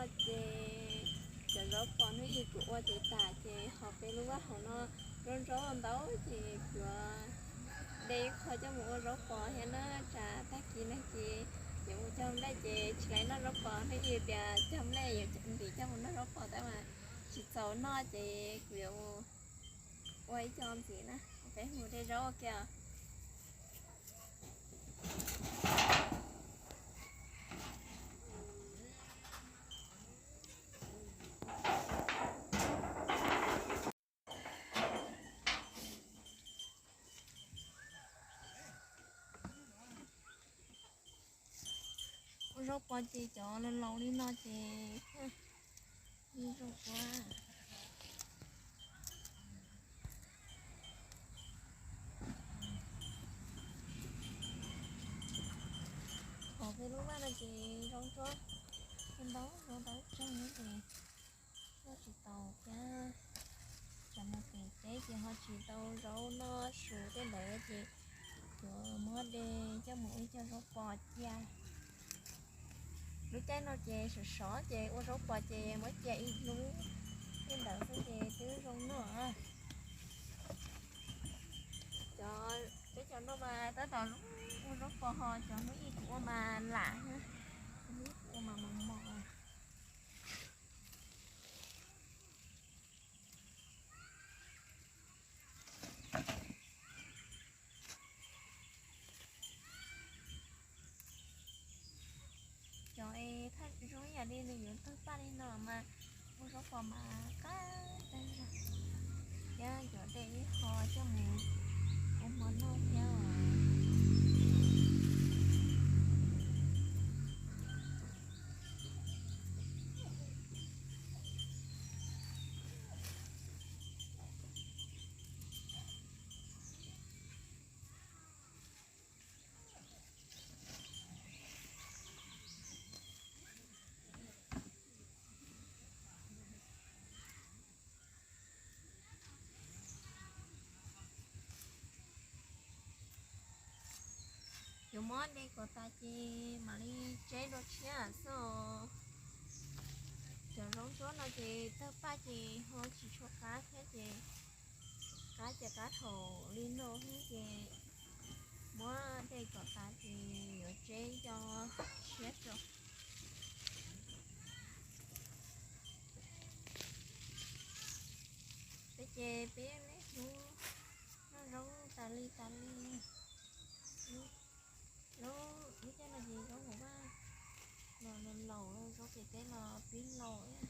Ces cov zaub pos hnub ib kuv ua ces tas ces ho peb lub vaj hauv no zaub ntau ces kuv de ib qho coj mus ua zaub pos thiab na, tsam tag kis no ces yuav mus cog nplej ces tsis laib noj zaub pos, hnub ib tias cog nplej yuav ntim coj mus noj zaub pos tab mas tsis txaus noj ces kuv yuav ua ib co ntxiv na. Peb mus de zaub ua ke os. Ua zaub pos ces cov laus laus li no ces thiaj li zoo ua. Hauv peb lub vaj no ces zaub ntsuab ntau ntau tseeb ces tuaj tsis tau thiab. Tsam mus pem teb ces ho tsis tau zaub noj su tej ntawd ces yuav muab de coj mus ua ib co zaub pos cia. Lub caij no ces sov sov ces ua zaub pos ces muab cia ib hnub tej ntawd xwb ces twb zoo noj. Cov, peb cov no mas tab tom ua zaub pos ho cov hnub ib kuv ua mas lam, hnub ib kuv ua mas mos mos. Cov es thaj zoo ib yam li nws yuav tawg paj li no mas ua zaub pos mas qab tag zog. Thiab yuav de ib qho coj mus ua hmo noj thiab os. Yuav muab de kom tas ces mam li tseb dua tshiab xwb os. Cov zaub ntsuab no ces tawg paj ces ho tsis tshua qab thiab ces qab ces qab thaum li no xwb ces muab de kom tas ces yuav tseb co tshiab rau. Peb ces peb niaj hnub noj zaub tas li tas li. Zaub lub caij no ces zaub hauv vaj los laus, zaub pem teb los pib laus.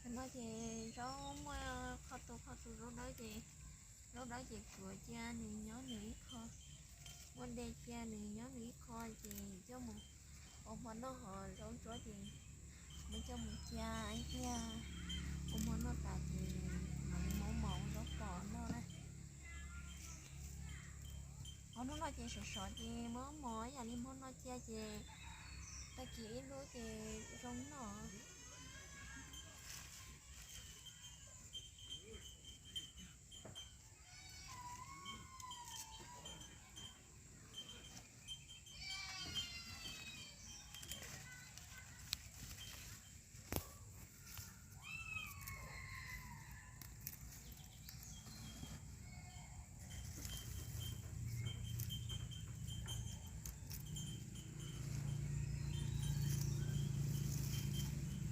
Tam no ces zaub muaj qhov tus qhov tus zaub dawb ces, zaub dawb ces kuav cia nws nyob nws ib qho, muab de cia nws nyob nws ib qho ces coj mus ua hmo noj, ho zaub ntsuab ces muab coj mus cia ib pliag ua hmo noj tas ces mam li muab mos ua zaub pos noj na. Ob hnub no ces sov sov ces muab mos ib yam li hmo no cia ces tag kis ib hnub ces zoo noj.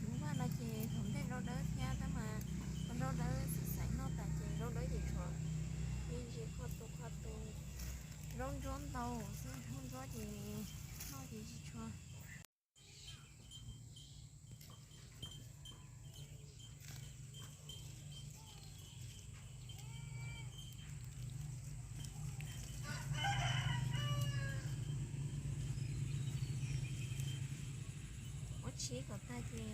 Lub vaj no ces thaum ntej zaub dawb thiab tab mas ua zaub dawb xwb xaiv noj tas ces zaub dawb ces tshuav me ntsis qhov tus qhov tus. Zaub ntsuab ntau xwb, zaub ntsuab ces noj ces tsis tshua Sib kom tag ces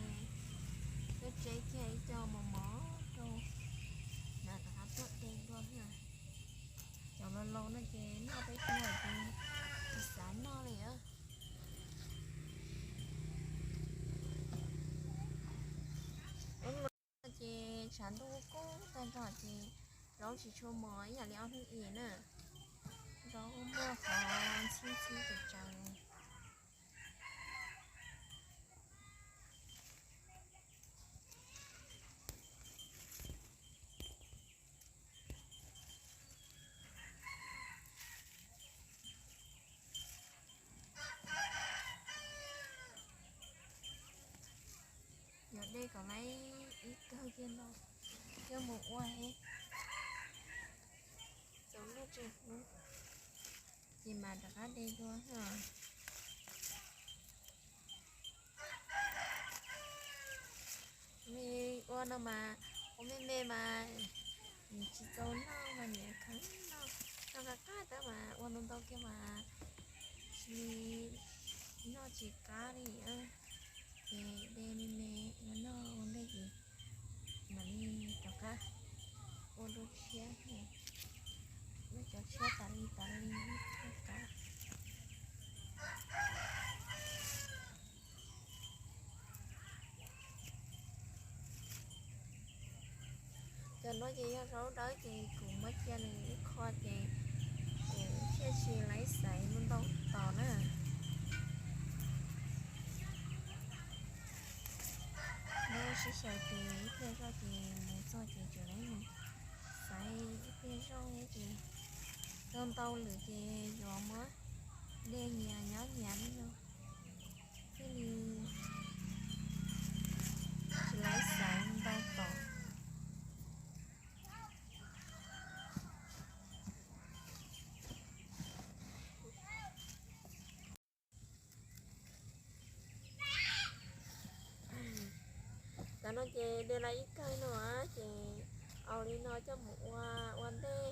tuaj tseb kiag ib co mos mos rau, mam rov qab tuaj de dua na. Cov laus laus no ces noj peb caug ces tsis xav noj li os. Ces tshav ntuj kub tag nrho ces zaub tsis tshua mos ib yam li ob hnub i na. Zaub muaj qhov ntxhib ntxhib tsaws tsaws. Yog dej kom lawv ib kawg kiag ntau, coj mus ua he txaus noj tsis hnub, ces mam rov qab de dua os. Me ua no mas, ua me me mas tsis txaus noj mas niam kheev noj, noj qab qab tab mas ua ntau ntau kiag mas tsis, noj tsis qab li. Ces de me me ua noj ua ntej ces mam li rov qab ua dua tshiab, ua cov tshiab tas li tas li rov qab. Cov no ces yog zaub dawb ces kuv muab cia nws ib qho ces kuv thiaj tsis laiv xaiv ntau ntau tos na. Nyob sib xyaw ces ib pliag zoj ces mus txog ces tseem laiv mus xaiv ib pliag zoj ces ntau ntau lawm ces yuav muab de nyias nyob nyias li no thiaj li tsis laiv xaiv ntau tos. Cov no ces de lawm ib kawg no ces au li no coj mus ua, ua ntej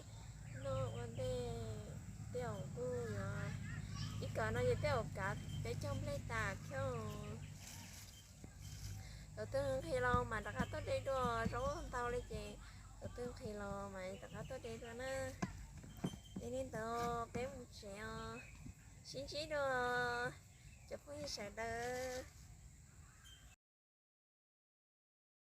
noj ua ntej tej zaum kuj yuav, ib kawm no ces tej zaum kav peb caug nplej tas thiab. Tus twg nqhis los mas rov qab tuaj de dua, zaub ntau li ces tus twg nqhis los mas rov qab tuaj de dua na. Ces li ntawd peb mus tsev os, sib ntsib dua cov phooj ywg sawv daws.